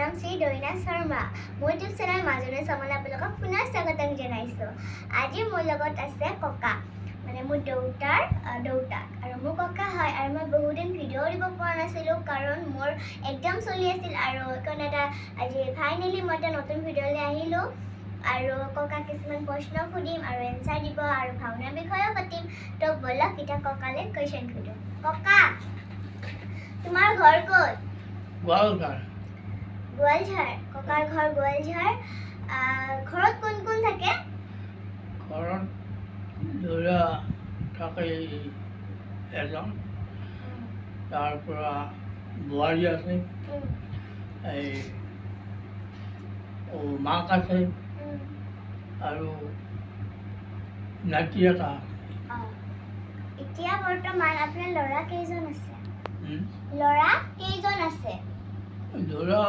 নাম শ্ৰী দৰিনা শৰ্মা। মোৰ YouTube channel মাজনী শৰ্মালৈ আপোনালোকক পুনৰ স্বাগতম জনাইছোঁ। আজি মোৰ লগত আছে ককা, মানে মোৰ দেউতাৰ দেউতাক আৰু মোৰ ককা হয়। আৰু মই বহুদিন ভিডিঅ' দিব পৰা নাছিলোঁ, কাৰণ মোৰ এক্সাম চলি আছিল আৰু সেইকাৰণে এটা আজি ফাইনেলি মই এটা নতুন ভিডিঅ'লৈ আহিলোঁ। আৰু ককাক কিছুমান প্ৰশ্ন সুধিম আৰু এনচাৰ দিব আৰু ভাওনাৰ বিষয়েও পাতিম। তো ব'লক, এতিয়া ককালৈ কুৱেশ্যন সোধোঁ। ককা, তোমাৰ ঘৰ ক'ত? গোৱালঘাট। গোৱালঝাৰ। ককাৰ ঘৰ গোৱালঝাৰ। ঘৰত কোন কোন থাকে? ঘৰত ল'ৰা থাকে এজন, তাৰ পৰা বোৱাৰী আছে, এই মাক আছে আৰু নাতি এটা আছে। এতিয়া বৰ্তমান আপোনাৰ ল'ৰা কেইজন আছে? ল'ৰা কেইজন আছে? ল'ৰা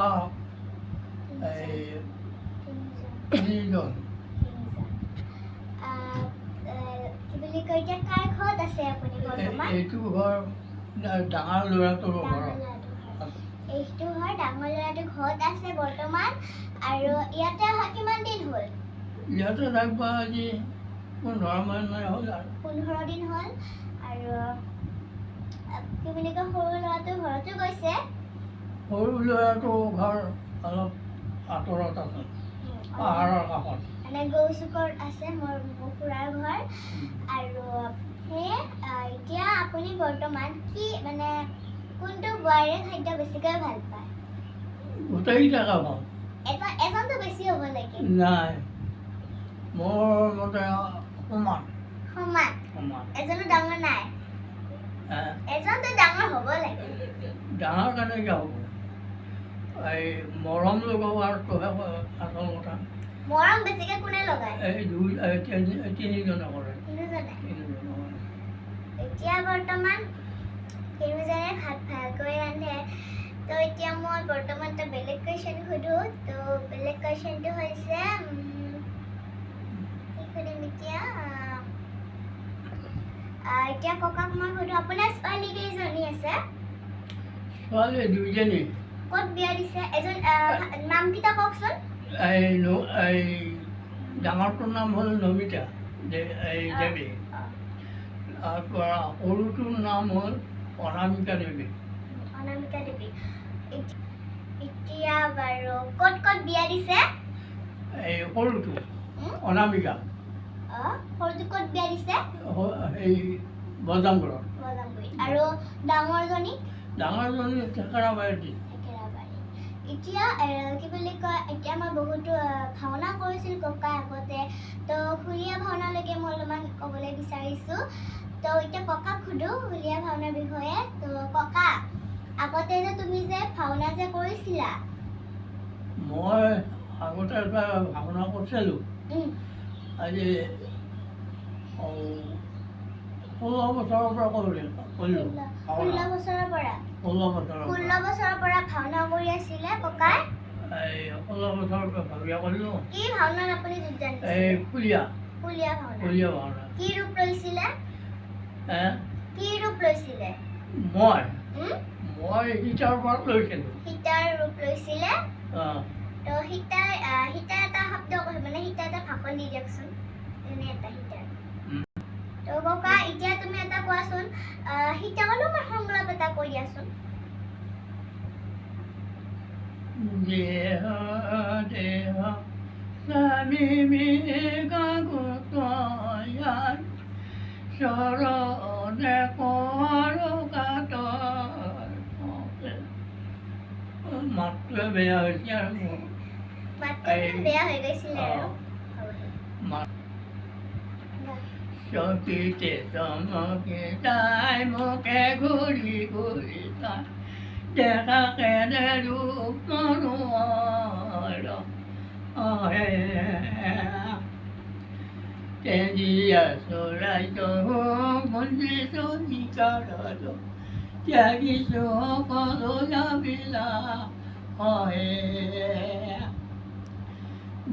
এই তিনিজন। তিনিজন। কি বুলি কয়, এতিয়া কাৰ ঘৰত আছে আপুনি বৰ্তমান? এইটো ঘৰ ডাঙৰ ল'ৰাটোৰ ডাঙৰ ঘৰত। ল'ৰাটোৰ ঘৰ। এইটো ঘৰ ডাঙৰ ল'ৰাটোৰ ঘৰত আছে বৰ্তমান। আৰু ইয়াতে অহা কিমান দিন হ'ল? ইয়াতে থাকিব আজি 15 মান হ'ল আৰু। 15 দিন হ'ল। আৰু কি বুলি কয়, সৰু ল'ৰাটোৰ ঘৰতো গৈছে? সৰু ল'ৰাটোৰ ঘৰ অলপ আঁতৰত আছে, পাহাৰৰ কাষত। মানে গৌচুকত আছে মোৰ খুৰাৰ ঘৰ। আৰু সেয়ে এতিয়া আপুনি বৰ্তমান কি, মানে কোনটো বোৱাৰীৰ খাদ্য বেছিকৈ ভাল পায়? গোটেইকেইটা খাওঁ। এজন এজনতো বেছি হ'ব লাগে। নাই, মোৰ মতে সমান। সমান? সমান। এজনো ডাঙৰ নাই? হে? এজনতো ডাঙৰ হ'ব লাগে। ডাঙৰ কেনেকৈ হ'ব? এই মৰম লগোৱাটোহে আচল কথা। মৰম বেছিকে কোনে লগায়? এই দুই এই তিনিজনে কৰে। তিনিজনে? তিনিজনে কৰে। এতিয়া বৰ্তমান তিনিজনে ভাত ভালকৈ ৰান্ধে। তো এতিয়া মই বৰ্তমান এটা বেলেগ কুৱেশ্যন সোধোঁ। তো বেলেগ কুৱেশ্যনটো হৈছে, কি সুধিম এতিয়া? আহ, আহ, এতিয়া ককাক মই সোধোঁ, আপোনাৰ ছোৱালী কেইজনী আছে? ছোৱালী দুইজনী। ক'ত বিয়া দিছে? এজন নামকেইটা কওকচোন। এই এই ডাঙৰটোৰ নাম হ'ল নমিতা এই দেৱী। তাৰপৰা সৰুটোৰ নাম হ'ল অনামিকা দেৱী। অনামিকা দেৱী। এতিয়া বাৰু ক'ত ক'ত বিয়া দিছে? এই সৰুটো অনামিকা। সৰুটো ক'ত বিয়া দিছে? এই বজামঘৰত। বজামগুৰিত। আৰু ডাঙৰজনী? ডাঙৰজনী থেকেৰাবাৰীত। থেকেৰাবাৰী। এতিয়া কি বুলি কয়, এতিয়া মই বহুতো ভাওনা কৰিছিল ককাই আগতে, তো খুলীয়া ভাওনালৈকে মই অলপমান ক'বলৈ বিচাৰিছোঁ। তো এতিয়া ককাক সোধোঁ খুলীয়া ভাওনাৰ বিষয়ে। তো ককা, আগতে যে তুমি যে ভাওনা যে কৰিছিলা? মই আগতে এটা ভাওনা কৰিছিলোঁ। আজি 16 বছৰৰ পৰা কৰিলোঁ। 16 বছৰৰ পৰা? 16 বছৰৰ 16 পৰা। বছৰৰ পৰা ভাওনা কৰি আছিলে ককাই। এই 16 বছৰৰ পৰা ভাওনা কৰিলোঁ। কি ভাওনাত আপুনি যোগদান এই দিছিলে? ফুলীয়া। ফুলীয়া ভাওনা। ফুলীয়া ভাওনা। কি ৰূপ লৈছিলে? হে? কি ৰূপ লৈছিলে? মই উম? মই সীতাৰ পৰা লৈছিলোঁ। সীতাৰ ৰূপ লৈছিলে। অঁ। তো সীতাৰ এটা শব্দ কৈ, মানে সীতাৰ এটা ভাষণ দি দিয়কচোন, এনে এটা সীতাৰ। তো ককা, এতিয়া তুমি এটা কোৱাচোন, সীতাক অলপমান সংলাপ এটা কৈ দিয়াচোন। দেহ দেহ স্বামী মৃগাগুতয়াৰ চৰণে কৰ কাতৰ। মাতটোৱে বেয়া হৈছে আৰু মোৰ। মাতটো বেয়া হৈ গৈছিলে আৰু। হ'ব দে। মাত চকিতে চমকি তাই মোকে ঘূৰি ঘূৰি চাই, দেখা কেনে ৰূপ মনোহৰ। অহে তেজিয়া চৰাইছো গুঞ্জিছো নিকাৰ ত্যাগিছো সকলো যাবিলা। অহে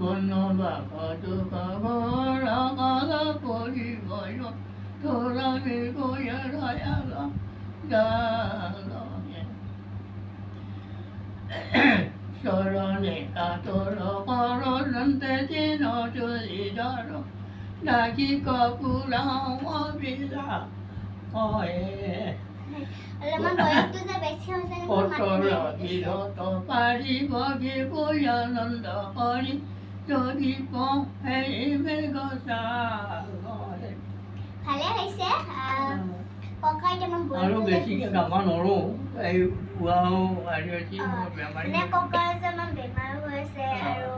বনবাস দুখ ঘৰ কাল পৰিব তোৰা মৃগয়াল জাল। চৰণে কাতৰ কৰন্তে দিন তুলি ধৰ ডাকি কপুৰাও অভিলাষ কয়ে। অলপমান বয়সটো যে বেছি হৈছে কাৰণে মাতটো পতৰ বেয়া হৈ গৈছে। বিৰত পাৰিব আনন্দ কৰি যদি সেই মেঘ সাগৰে। ভালে হৈছে। ককা এতিয়া মই আৰু বয়সটো যে বেছিকৈ গাব নোৱাৰোঁ, এই উহাও হেৰি হৈছে, মোৰ বেমাৰী। মানে ককাৰ যে ইমান বেমাৰ হৈ আছে আৰু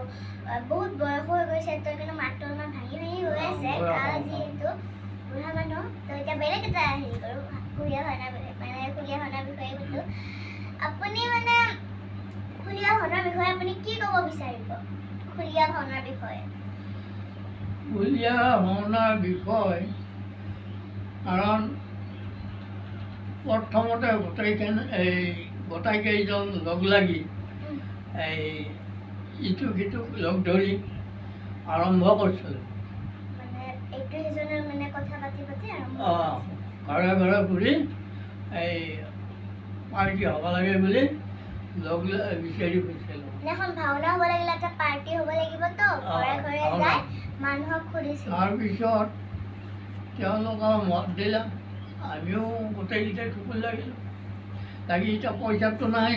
বহুত বয়স হৈ গৈছে, তো সেইকাৰণে মাতটো অলপমান ভাঙি ভাঙি গৈ আছে। বয়স তাৰ হ'ল। যিহেতু বুঢ়া মানুহ, তো এতিয়া বেলেগ এটা হেৰি কৰোঁ, খুলীয়া ভাওনা, মানে খুলীয়া ভাওনাৰ বিষয়ে সুধোঁ। আপুনি মানে খুলীয়া ভাওনাৰ বিষয়ে আপুনি কি ক'ব বিচাৰিব, খুলীয়া ভাওনাৰ বিষয়ে? ঢুলীয়া ভাওনাৰ বিষয়, কাৰণ প্ৰথমতে গোটেইখন এই গোটেইকেইজন লগ লাগি এই ইটো সিটোক লগ ধৰি আৰম্ভ কৰিছিলোঁ। মানে এইটো সিজনৰ মানে কথা পাতি পাতি আৰম্ভ অঁ কৰিছিল। ঘৰে ঘৰে ফুৰি এই পাৰ্টি হ'ব লাগে বুলি লগ বিচাৰি ফুৰিছিলোঁ। মানে এখন ভাওনা হ'ব লাগিলে এটা পাৰ্টি হ'ব লাগিবতো, ঘৰে ঘৰে ভাওনা। যাই মানুহক সুধিছিল। তাৰপিছত তেওঁলোকে মত দিলে, আমিও গোটেইকেইটাই থুপুল লাগিলোঁ লাগি। এতিয়া পইচাটো নাই,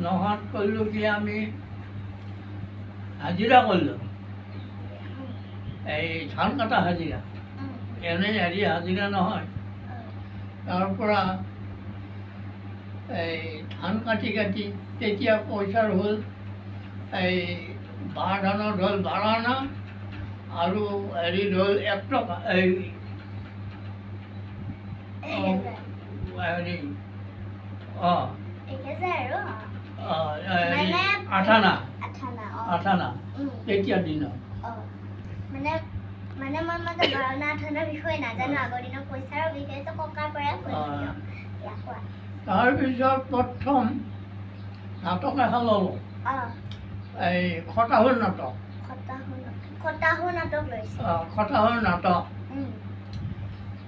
নোহোৱাত কৰিলোঁ কি, আমি হাজিৰা কৰিলোঁ, এই ধান কটা হাজিৰা, এনেই হেৰি হাজিৰা নহয়। তাৰ পৰা এই ধান কাটি কাটি তেতিয়া পইচাৰ হ'ল, এই বাৰ ধানত হ'ল 12 আনা আৰু হেৰিত হ'ল 1 টকা, এই 1000। হেৰি অঁ 1000 আৰু অঁ হেৰি মানে 8 আনা। 8 আনা, অঁ। 8 আনা তেতিয়া দিনত। অঁ, মানে মানে মই মানে 12 আনা 8 আনাৰ বিষয়ে নাজানো, আগৰ দিনৰ পইচাৰ বিষয়ে, তো ককাৰ পৰাই শুনিলোঁ দিয়ক। দিয়া, কোৱা। তাৰপিছত প্ৰথম নাটক এখন ল'লোঁ, এই খটাসুৰ নাটক। খটাসুৰ নাটক, খটাসুৰ নাটক লৈছে। অঁ, খটাসুৰ নাটক।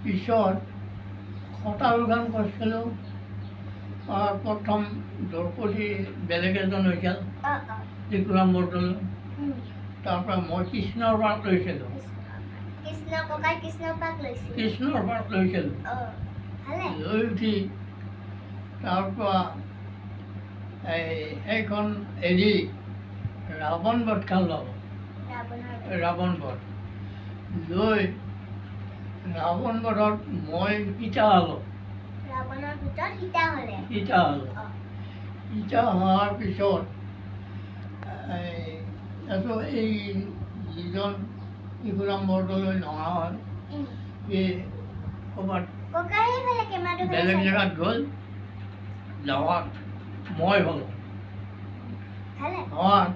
পিছত খটাসুৰখন কৰিছিলোঁ। প্ৰথম দ্ৰৌপদী বেলেগ এজন হৈছিল, অঁ অঁ ত্ৰিপুৰাম বৰদলৈ। তাৰপৰা মই কৃষ্ণৰ পাৰ্ট লৈছিলোঁ। কৃষ্ণ, কৃষ্ণ, ককাই কৃষ্ণ পাৰ্ট লৈছিল। কৃষ্ণৰ পাৰ্ট লৈছিলোঁ। অঁ, ভালে। লৈ উঠি তাৰপৰা এই সেইখন এৰি ৰাৱণ বধখন ল'লোঁ। ৰাৱণৰ। ৰাৱণ বধ লৈ ৰাৱণ বধত মই সীতা হ'লোঁ। ৰাৱণৰ ভিতৰত সীতা হ'লে। সীতা হ'লোঁ। সীতা হোৱাৰ পিছত এই তাৰপিছত এই যিজন শিশুৰাম বৰদলৈ নোহোৱা হ'ল, সি ক'ৰবাত ককাই সেইফালে কেমেৰাটো ফালে বেলেগ চাই। জেগাত গ'ল, যাৱাত মই হ'লোঁ। ভালে। হোৱাত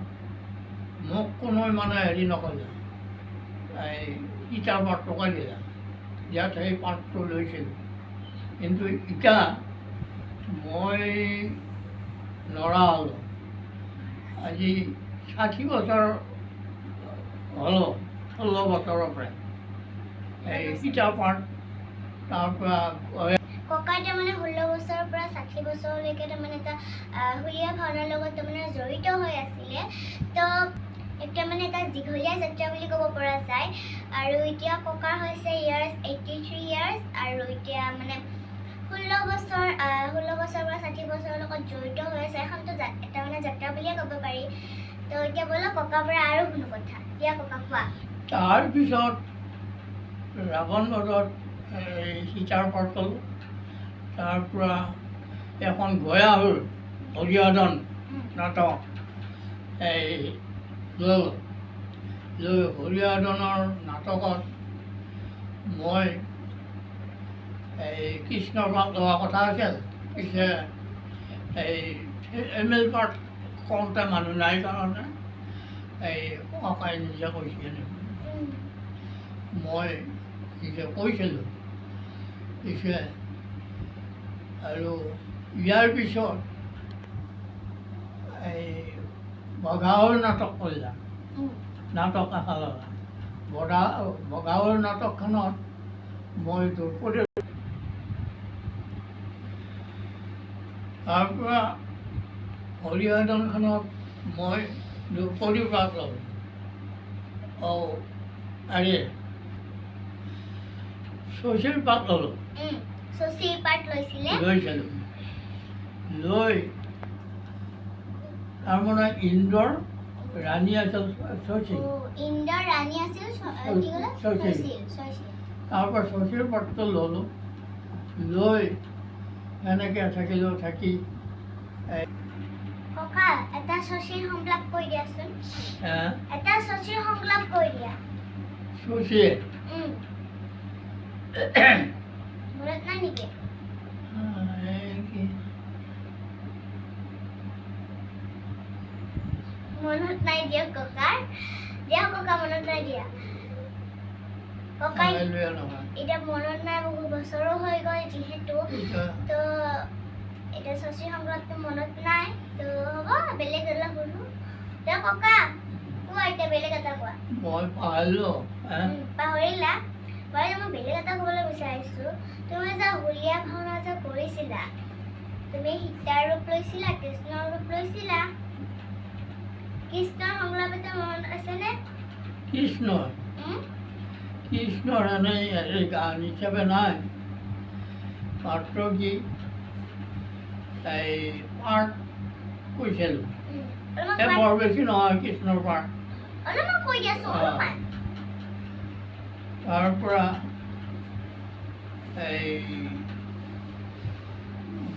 মোক কোনোৱে মানে হেৰি নকৰিলে, এই ইটাৰ পাৰ্টটোকে দিলে, ইয়াত সেই পাৰ্টটো লৈছিলোঁ। কিন্তু ইটা মই নৰা হ'লোঁ, আজি 60 বছৰ হ'লো, 16 বছৰৰ পৰাই এই সীতা পাৰ্ট, তাৰপৰা ককাই তাৰমানে 16 বছৰৰ পৰা 60 বছৰলৈকে তাৰমানে এটা হুলীয়া ভাওনাৰ লগত তাৰমানে জড়িত হৈ আছিলে। তো এতিয়া মানে এটা দীঘলীয়া যাত্ৰা বুলি ক'ব পৰা যায়। আৰু এতিয়া ককাৰ হৈছে ইয়াৰ্ছ 83 ইয়াৰ্ছ। আৰু এতিয়া মানে 16 বছৰ, 16 বছৰৰ পৰা 60 বছৰৰ লগত জড়িত হৈ আছে। এখনতো এটা মানে যাত্ৰা বুলিয়ে ক'ব পাৰি। তো এতিয়া ব'লক ককাৰ পৰা আৰু শুনো কথা। এতিয়া ককা, কোৱা। তাৰপিছত ৰাৱণ বধত এই সীতাৰ পাৰ্ট ল'লোঁ। তাৰপৰা এখন গয়াসুৰ হৰিহৰণ নাটক এই ল'লোঁ। লৈ হৰিহৰণৰ নাটকত মই এই কৃষ্ণৰ পাৰ্ট লোৱা কথা আছিল, পিছে এই এম এল পাৰ্ট কওঁতে মানুহ নাই কাৰণে এই ককাই নিজে কৈছিল, মই নিজে কৈছিলোঁ। পিছে আৰু ইয়াৰ পিছত এই বঘাওৰ নাটক কৰিলা, নাটক এখন ল'লা। বঘাওৰ নাটকখনত মই দ্ৰৌপদী। তাৰপৰা হৰিহৰখনত মই দ্ৰৌপদীৰ পাৰ্ট ল'লোঁ। অঁ, আৰে শশীৰ পাৰ্ট ল'লোঁ। শশীৰ পাৰ্ট লৈছিলে? লৈছিলোঁ। লৈ তাৰমানে ইন্দ্ৰৰ ৰাণী আছিল শশী। ইন্দ্ৰৰ ৰাণী আছিল কি ক'লে? শশী। তাৰপৰা শশীৰ পাৰ্টটো ল'লোঁ, লৈ সেনেকৈ থাকিলোঁ থাকি। ককা, এটা শশীৰ সংলাপ কৈ দিয়াচোন। এটা শশীৰ সংলাপ কৈ দিয়া। শশীয়ে? মনত নাই নেকি? মনত নাই দিয়ক ককাৰ, দিয়ক ককা, মনত নাই দিয়া ককাই। এতিয়া মনত নাই, বহু বছৰো হৈ গ'ল যিহেতু, তো এতিয়া শশী সংলাপটো মনত নাই, তো হ'ব বেলেগ এটা শুনো। এতিয়া ককা কোৱা, এতিয়া বেলেগ এটা কোৱা। মই পাহৰিলোঁ। পাহৰিলা? বাৰু মই বেলেগ এটা ক'বলৈ বিচাৰিছোঁ। তুমি যে হুলীয়া ভাওনা যে কৰিছিলা, তুমি সীতাৰ ৰূপ লৈছিলা, কৃষ্ণৰ ৰূপ লৈছিলা। কৃষ্ণৰ সংলাপ এটা মনত আছেনে? কৃষ্ণৰ? কৃষ্ণৰ এনেই হেৰি গান হিচাপে নাই, মাত্ৰ কি এই পাৰ্ট কৈছিলোঁ, এই বৰ বেছি নহয় কৃষ্ণৰ পাৰ্ট। তাৰপৰা এই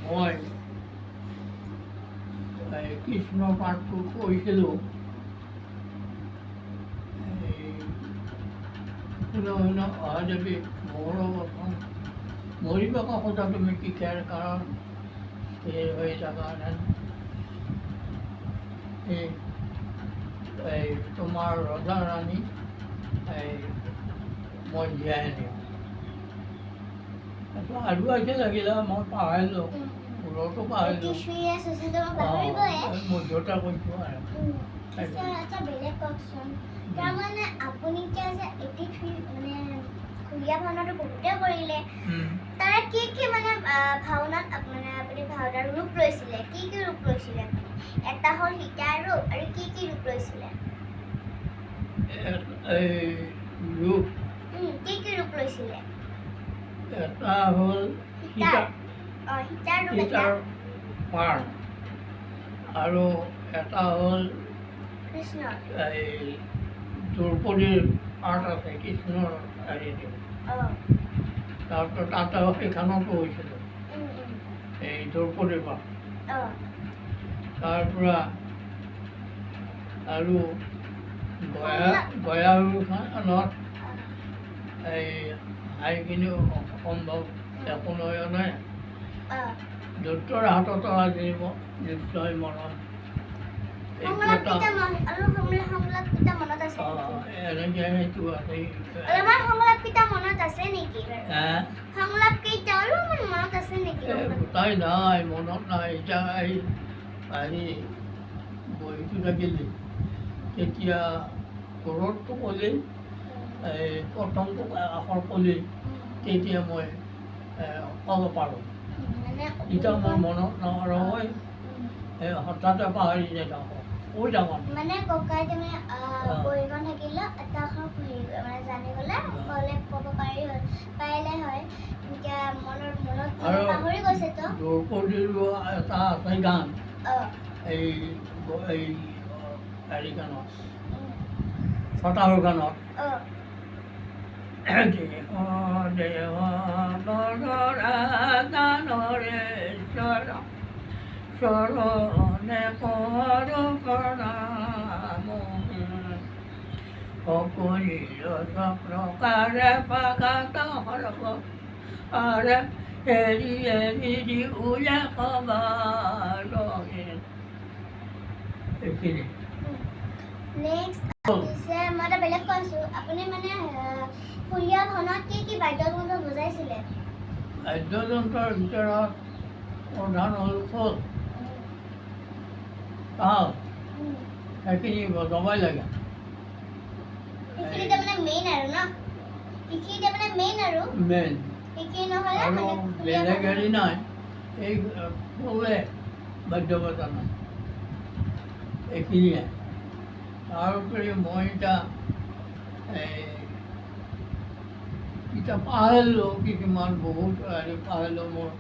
মই এই কৃষ্ণ পাঠটো কৈছিলোঁ। এই শুনো শুনো অহা দেৱী মোৰ বচন, মৰিব খোজা তুমি কি খেৰ কাৰণ স্থিৰ হৈ থকা এই তোমাৰ ৰজা ৰাণী এই মই জীয়াই আনিম। আৰু আছে লাগিলে মই পাহৰিলোঁ, ভুলতো পাহৰিলোঁ, মধ্যতা কৈছোঁ আৰু। এটা বেলেগ কওকচোন, তাৰমানে আপুনি এতিয়া যে 83 মানে খুলীয়া ভাওনাটো বহুতে কৰিলে, তাৰে কি কি মানে ভাওনাত মানে আপুনি ভাওনাৰ ৰূপ লৈছিলে, কি কি ৰূপ লৈছিলে? এটা হ'ল সীতাৰ ৰূপ, আৰু কি কি ৰূপ লৈছিলে? ৰূপ কি কি ৰূপ লৈছিলে? এটা হ'ল সীতাৰ, সীতাৰ ৰূপ, সীতাৰ পাৰ, আৰু এটা হ'ল কৃষ্ণৰ, এই দ্ৰৌপদীৰ পাৰ্ট আছে কৃষ্ণৰ হেৰিটো। তাৰপিছত তাতে সেইখনতো হৈছিলোঁ এই দ্ৰৌপদীৰ পাৰ্ট। তাৰপৰা আৰু গয়াখনত এই হাইখিনি অসম্ভৱ একো নহয় নাই, দত্তৰ হাততো আজি নিশ্চয় মনত এনেকৈ সেইটো আছে। গোটাই নাই, মনত নাই। এতিয়া এই হেৰি বহীটো থাকিল তেতিয়া ঘৰতটো ক'লেই এই প্ৰথমটো আখৰ ক'লেই তেতিয়া মই ক'ব পাৰোঁ। এতিয়া মোৰ মনত নহয়, এই হঠাতে পাহৰি যায় থাকোঁ, কৈ থাকোঁ। মানে ককাই তুমি বহীখন থাকিলে এটা আখৰ মানে জানি গ'লে ক'লে ক'ব পাৰি পাৰিলে হয়। এতিয়া মনত মনত পাহৰি গৈছে তো। দ্ৰৌপদীৰো এটা আছে গান, এই এই হেৰি গানত, ছটাৰ গানত। দেহ নৰেশ্বৰ চৰণে কৰ প্ৰণাম, সকলিল চক্ৰকাৰে পাঘাত সৰ্ব আৰে এৰি এৰি দি উলে কবাৰ। এইখিনি। নেক্সট পিছে মই এটা বেলেগ কৈছোঁ, আপুনি মানে খুলীয়া ভাওনাত কি কি বাদ্যযন্ত্ৰ বজাইছিলে? বাদ্যযন্ত্ৰৰ ভিতৰত প্ৰধান হ'ল খোল, তাল, সেইখিনি বজাবই লাগে। সেইখিনি তাৰমানে মেইন আৰু ন? সেইখিনি তাৰমানে মেইন আৰু? মেইন। সেইখিনি নহ'লে আৰু মানে বেলেগ হেৰি নাই, এই খোলে বাদ্য বজানো। এইখিনিয়ে। তাৰোপৰি মই এতিয়া এই এতিয়া পাহৰিলোঁ, কিছুমান বহুত হেৰি পাহৰিলোঁ, মোৰ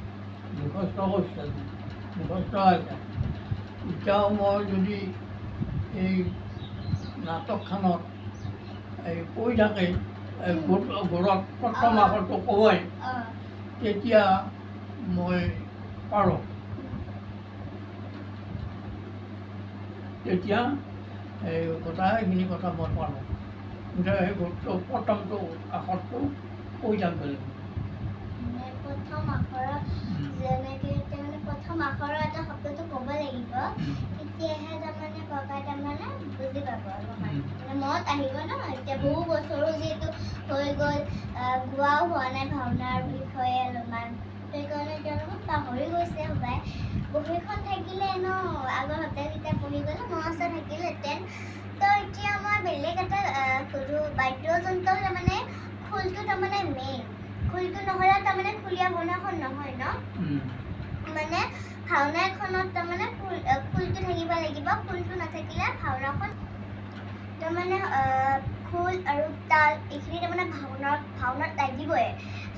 মুখস্থ কৰিছিলোঁ, মুখস্থ আছে। এতিয়াও মই যদি এই নাটকখনত এই কৈ থাকে, এই গোৰত প্ৰথম আখৰটো কয়, তেতিয়া মই পাৰোঁ। তেতিয়া এই গোটেইখিনি কথা মই পাৰোঁ। কিন্তু সেই গোটটো প্ৰথমটো আখৰটো কৈ থাকিব লাগিব। মানে প্ৰথম আখৰৰ যেনেকে এতিয়া মানে প্ৰথম আখৰৰ এটা শব্দটো ক'ব লাগিব, তেতিয়াহে তাৰমানে ককাই তাৰমানে বুজি পাব অলপমান, মানে মনত আহিব ন। এতিয়া বহু বছৰো যিহেতু হৈ গ'ল, গোৱাও হোৱা নাই ভাওনাৰ বিষয়ে অলপমান, সেইকাৰণে এতিয়া অলপমান পাহৰি গৈছে হ'বাই। বহীখন থাকিলে ন আগৰ সপ্তাহকেইটা পঢ়ি গ'লে মনত থাকিলহেঁতেন। তো এতিয়া মই বেলেগ এটা সুধোঁ, বাদ্যযন্ত্ৰ তাৰমানে খোলটো তাৰমানে মেইন, খোলটো নহ'লে তাৰমানে খুলীয়া ভাওনাখন নহয় ন। মানে ভাওনা এখনত তাৰমানে খোলটো থাকিব লাগিব, খোলটো নাথাকিলে ভাওনাখন তাৰমানে খোল আৰু তাল এইখিনি তাৰমানে ভাওনাত লাগিবই।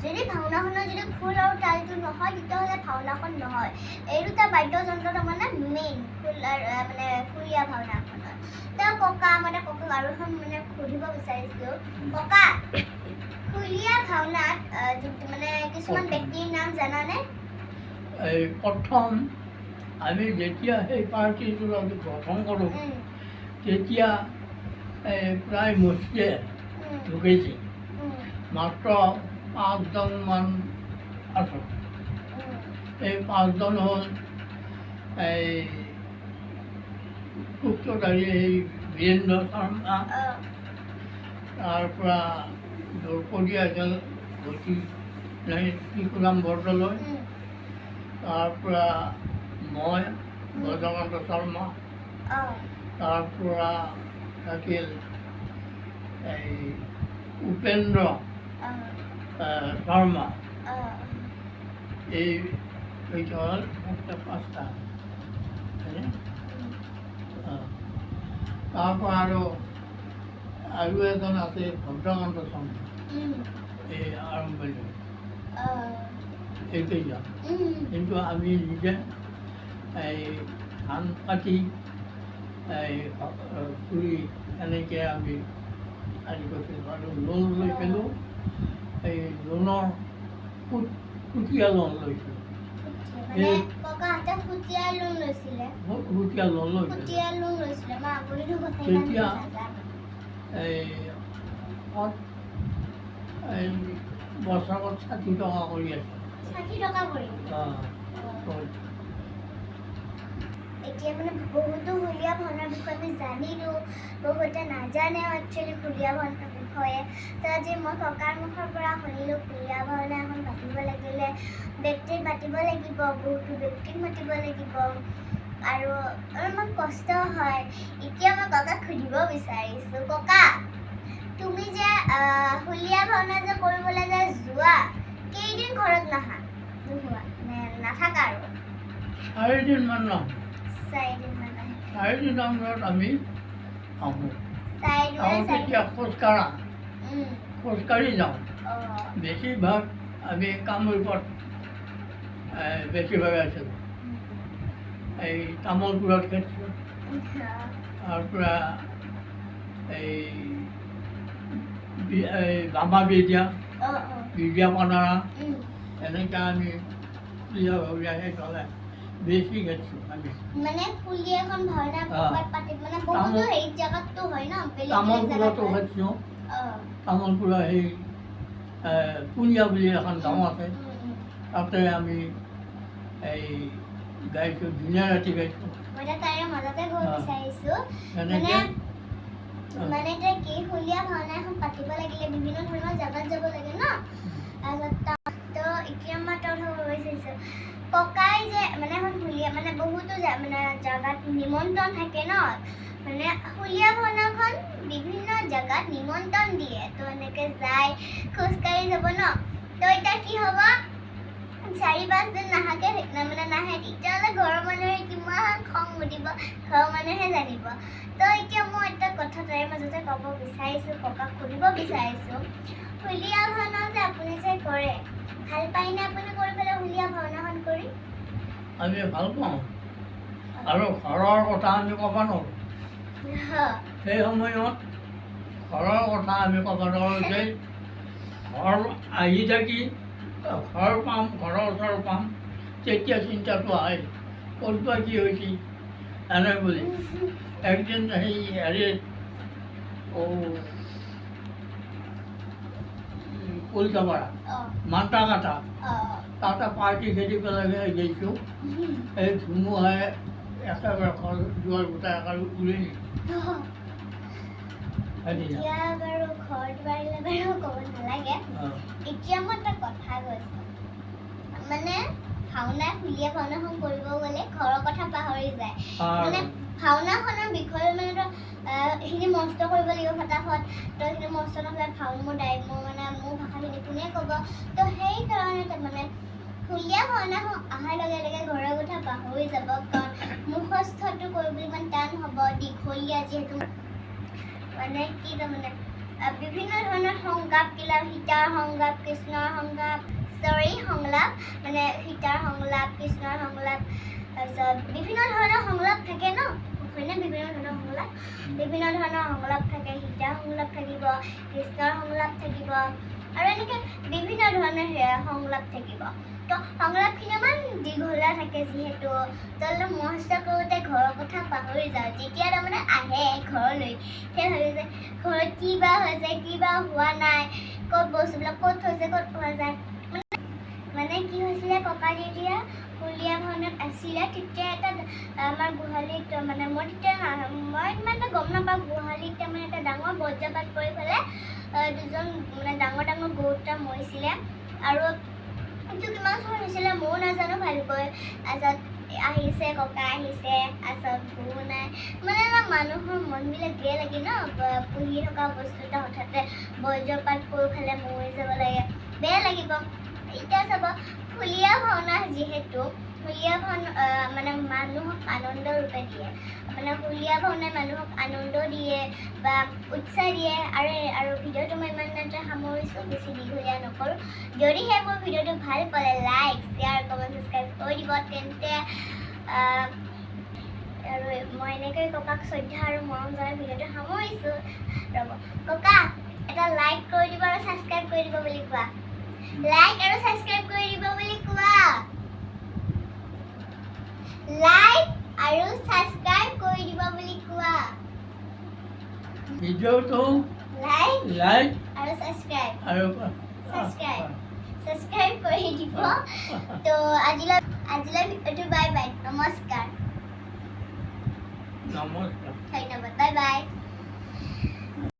যদি ভাওনাখনত যদি খোল আৰু তালটো নহয় তেতিয়াহ'লে ভাওনাখন নহয়। এই দুটা বাদ্যযন্ত্ৰ তাৰমানে মেইন খোল আৰু মানে খুলীয়া ভাওনাখনত। তেওঁ ককা মানে ককাক আৰু এখন মানে সুধিব বিচাৰিছিলোঁ, ককা খুলীয়া ভাওনাত মানে কিছুমান ব্যক্তিৰ নাম জানানে? এই প্ৰথম আমি যেতিয়া সেই পাৰ্টিটো আমি গঠন কৰোঁ তেতিয়া এই প্ৰায় মচিয়ে ঢুকাইছে, মাত্ৰ পাঁচজনমান আছোঁ। এই পাঁচজন হ'ল এই সূত্ৰধাৰী এই বীৰেন্দ্ৰ শৰ্মা, তাৰপৰা দ্ৰৌপদী আছিল গতি শিশুৰাম বৰদলৈ, তাৰপৰা মই ব্ৰজকান্ত শৰ্মা, তাৰপৰা থাকিল এই উপেন্দ্ৰ শৰ্মা। এই হ'ল একটা পাঁচটা। তাৰপৰা আৰু আৰু এজন আছে ভদ্ৰকান্ত শৰ্মা, এই আৰম্ভণি এই কেইজন। কিন্তু আমি নিজে এই ধান কাটি এই পুৰি এনেকৈ আমি হেৰি কৰিছিলোঁ আৰু লোন লৈছিলোঁ। এই লোনৰ সুতীয়া লোন লৈছিলোঁ। সুতীয়া লোন লৈছিলোঁ তেতিয়া এই এই বছৰত 60 টকা কৰি আছে। 60 টকা কৰি। এতিয়া মানে বহুতো হুলীয়া ভাওনাৰ বিষয়ে আমি জানিলোঁ, বহুতে নাজানেও একচুৱেলি হুলীয়া ভাওনাৰ বিষয়ে। তো আজি মই ককাৰ মুখৰ পৰা শুনিলোঁ হুলীয়া ভাওনা এখন পাতিব লাগিলে ব্যক্তিক মাতিব লাগিব, বহুতো ব্যক্তিক মাতিব লাগিব আৰু অলপমান কষ্ট হয়। এতিয়া মই ককাক সুধিব বিচাৰিছোঁ, ককা তুমি যে হুলীয়া ভাওনা যে কৰিবলৈ যে যোৱা, কেইদিন ঘৰত নাহা নোহোৱা মানে নাথাকা আৰু? চাৰিদিনমান নাহোঁ। চাৰিদিনমান নাহে। চাৰিদিনৰ মূৰত আমি আহোঁ। তেতিয়া খোজকাঢ়া, খোজকাঢ়ি যাওঁ বেছিভাগ। আমি কামৰূপত বেছিভাগ আছিলোঁ, এই তামোলপুৰত খেতিছোঁ, তাৰপৰা এই বামা বিদ্যা, বিদ্যা পানাৰা, এনেকৈ আমি সেইফালে বেছি খেতিছোঁ আমি। তামোলপুৰতো খেতিছোঁ। তামোলপুৰৰ সেই পুনিয়া বুলি এখন গাঁও আছে, তাতে আমি এই গাইছোঁ, ধুনীয়া ৰাতি গাইছোঁ। তেনেকৈ মানে এতিয়া কি হুলীয়া ভাওনা এখন পাতিব লাগিলে বিভিন্ন ধৰণৰ জেগাত যাব লাগে ন। তাৰপিছত তো এতিয়া মই তথ্য ক'ব বিচাৰিছোঁ, ককাই যে মানে এখন হুলীয়া মানে বহুতো মানে জেগাত নিমন্ত্ৰণ থাকে ন, মানে হুলীয়া ভাওনাখন বিভিন্ন জেগাত নিমন্ত্ৰণ দিয়ে, তো এনেকৈ যায় খোজকাঢ়ি যাব ন। তো এতিয়া কি হ'ব, 4-5 দিন নাহাকে মানে নাহে, তেতিয়াহ'লে ঘৰৰ মানুহে কিমান খং উঠিব, ঘৰৰ মানুহে জানিব। তো এতিয়া মই এটা কথা তাৰে মাজতে ক'ব বিচাৰিছোঁ, ককাক সুধিব বিচাৰিছোঁ, হুলীয়া ভাওনা যে আপুনি যে কৰে, ভাল পায়নে আপুনি কৰি পেলাই হুলীয়া ভাওনাখন কৰি? আমি ভাল পাওঁ, আৰু ঘৰৰ কথা আমি ক'ব নোৱাৰোঁ। সেই সময়ত ঘৰৰ কথা আমি ক'ব নোৱাৰোঁ যে ঘৰ আহি থাকি ঘৰ পাম, ঘৰৰ ওচৰ পাম, তেতিয়া চিন্তাটো আহে ক'ত বা কি হৈছে এনে বুলি। একদিন সেই হেৰি কলিতাপাৰা মান্তাকাটা তাতে পাৰ্টি খেদি পেলাই গৈছোঁ, এই ধুমুহাই একেবাৰে ঘৰ দুৱাৰ গোটাই একেবাৰে উৰি নিলে। এতিয়া বাৰু ঘৰ দুৱাৰিলে বাৰু ক'ব নালাগে। এতিয়া মই এটা কথা কৈছোঁ, মানে ভাওনা হুলীয়া ভাওনাখন কৰিব গ'লে ঘৰৰ কথা পাহৰি যায়। মানে ভাওনাখনৰ বিষয়ে মানে এইখিনি মস্ত কৰিব লাগিব ফটাফট, তো এইখিনি মস্ত নহ'লে ভাওনা মোৰ দায়িত্ব, মানে মোৰ ভাষাখিনি কোনে ক'ব? তো সেইকাৰণে তাৰমানে হুলীয়া ভাওনাখন অহাৰ লগে লগে ঘৰৰ কথা পাহৰি যাব, কাৰণ মুখস্থটো কৰিবলৈ ইমান টান হ'ব, দীঘলীয়া যিহেতু। মানে কি তাৰমানে বিভিন্ন ধৰণৰ সংলাপ কিলা, সীতাৰ সংলাপ, কৃষ্ণৰ সংলাপ, চৰি সংলাপ, মানে সীতাৰ সংলাপ, কৃষ্ণৰ সংলাপ, তাৰপিছত বিভিন্ন ধৰণৰ সংলাপ থাকে ন, হয়নে? বিভিন্ন ধৰণৰ সংলাপ, বিভিন্ন ধৰণৰ সংলাপ থাকে, সীতাৰ সংলাপ থাকিব, কৃষ্ণৰ সংলাপ থাকিব, আৰু এনেকৈ বিভিন্ন ধৰণৰ সংলাপ থাকিব। তো সংলাপখিনি ইমান দীঘলীয়া থাকে যিহেতু, তো অলপ মুখস্থ কৰোঁতে ঘৰৰ কথা পাহৰি যাওঁ। যেতিয়া তাৰমানে আহে ঘৰলৈ, তেতিয়া ভাবে যে ঘৰত কি বা হৈছে, কি বা হোৱা নাই, ক'ত বস্তুবিলাক ক'ত থৈছে, ক'ত পোৱা যায়। মানে কি হৈছিলে, ককা যেতিয়া হুলীয়া ভাওনাত আছিলে, তেতিয়া এটা আমাৰ গোহালিত, মানে মই তেতিয়া মই ইমান এটা গম নাপাওঁ, গোহালিত তাৰমানে এটা ডাঙৰ বজ্ৰপাত পৰি পেলাই দুজন মানে ডাঙৰ ডাঙৰ গৰু দুটা মৰিছিলে। আৰু এইটো কিমান চন হৈছিলে ময়ো নাজানো ভালকৈ। তাৰপিছত আহিছে ককা আহিছে, তাৰপিছত গৰু নাই, মানে মানুহৰ মনবিলাক বেয়া লাগে ন, পুহি থকা বস্তু এটা হঠাতে বজ্ৰপাত পৰি পেলাই মৰি যাব লাগে, বেয়া লাগিব। এতিয়া চাব হুলীয়া ভাওনা যিহেতু হুলীয়া ভাওনা মানে মানুহক আনন্দ ৰূপে দিয়ে, মানে হুলীয়া ভাওনাই মানুহক আনন্দ দিয়ে বা উৎসাহ দিয়ে। আৰু আৰু ভিডিঅ'টো মই ইমানতে সামৰিছোঁ, বেছি দীঘলীয়া নকৰোঁ। যদিহে মোৰ ভিডিঅ'টো ভাল পালে লাইক, শ্বেয়াৰ, কমেণ্ট, ছাবস্ক্ৰাইব কৰি দিব তেন্তে। আৰু মই এনেকৈ ককাক শ্ৰদ্ধা আৰু মৰম জনাই ভিডিঅ'টো সামৰিছোঁ। ৰ'ব ককা, এটা লাইক কৰি দিব আৰু ছাবস্ক্ৰাইব কৰি দিব বুলি কোৱা, লাইক আৰু ছাবস্ক্ৰাইব কৰি দিব বুলি কোৱা, লাইক আৰু ছাবস্ক্ৰাইব কৰি দিব বুলি কোৱা, ভিডিঅ'টো লাইক লাইক আৰু ছাবস্ক্ৰাইব আৰু ছাবস্ক্ৰাইব কৰি দিব। তো আজিলৈ ভিডিঅ'টো বাই বাই, নমস্কাৰ, নমস্কাৰ, ধন্যবাদ, বাই বাই।